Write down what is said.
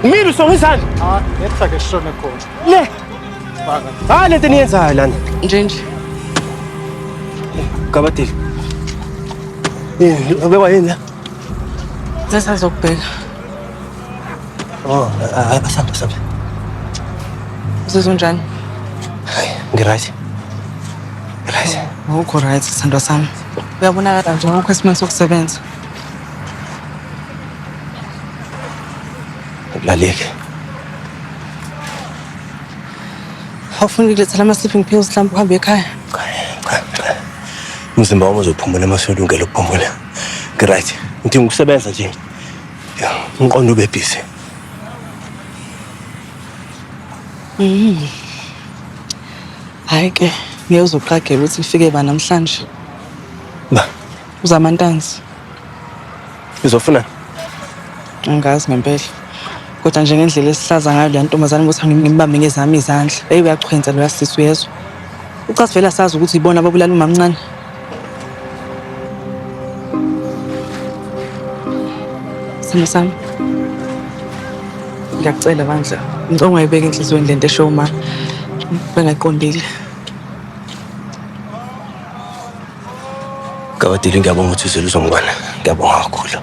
Ngimile usonga izandla. Ah, letha ke sishone khona. Le. Hayi lento eniyenzayo lana. Nje nje. Gabadile. Yini, ubekwa yini la? Sesazokubheka. Oh, asambe asambe. Uzizwa unjani? Hayi, ngi-right. Right. Awukho right, sithandwa sami. Uyabonakala nje awukho esimweni sokusebenza. Akulaleki. Awufuni ukulethela ama-sleeping pills mhlawumbe uhambe ekhaya? Cha, cha. Umzimba wami uzophumula uma usulungele ukuphumula. Ngi-right. Ngidinga ukusebenza nje. Ya, umqondo ube busy. Hhayi ke, ngeke uzoqagela ukuthi kufike ba namhlanje. Ba, Uzamantanzi. uzofuna? Angazi ngempela. Kodwa nje ngendlela esihlaza ngayo leya ntombazane ukuthi ngimbambe ngezami izandla. Eyi uyachwensa loya sisi uyezwa. Ucathi vele asazi ukuthi ibona ababulala umamncane. Sithando sami. Ngiyakucela bandla. Ngicela ungayibeki enhliziyweni lento esho uma bengayiqondile. Gabadile ngiyabonga ukuthi uzele uzongibona. Ngiyabonga kakhulu.